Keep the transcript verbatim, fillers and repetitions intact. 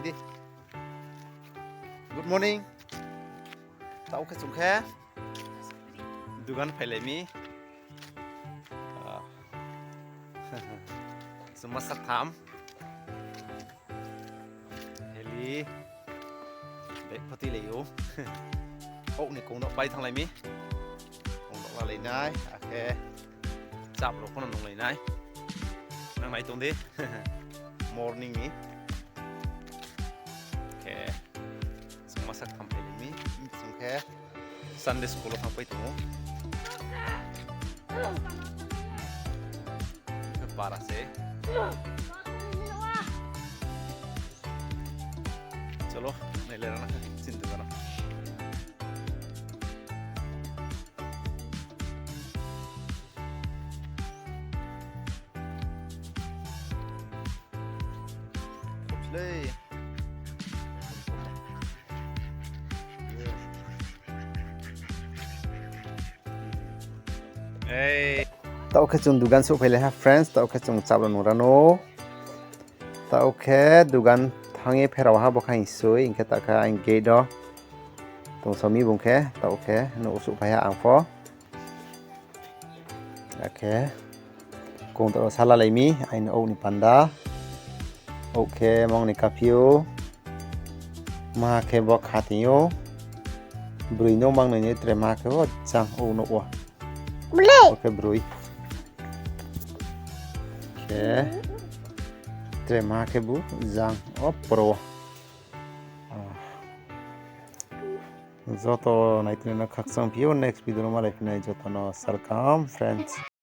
Di. Good morning. Taoh khe chung khe dugan phailai mi. Ah. Chung ma sak tham. Heli. Bag pho tuilai ou. Kouh ni kong no pai thannglai mi. Kong no lalai nai, akhe chap rao pho no nunglai nai. Nang nai tong di. Morning ni. Khe, chung ma sak tham phailai mi. Chung khe Sunday school wo thangpai tong ou. Para se. Cholo, nailai rana kha, chinta jana. Taoh khe chung dugan souhphailai ha, friends, taoh khe chung chap rao nung ra nou. Taoh khe dugan thanng ye pherao ha, bo khe aing soi, hing khe taoh khe aing gate wo tong sao mi bung khe, taoh khe nouh wo souhphai ha ang pho. Akhe kongtor wo salalai mi, aini ouh ni panda. Ouh khe mong ni kaphi ou. Maha khe bo khating ou. Broi no mang noi ni tre maha khe bo jang ouh nouh wo. Bo khe broi. Khe tre maha khe bu jang o poro wo. Joto naitongnai no khakchangphi ou, next video no malai phinai joto no salkam, friends.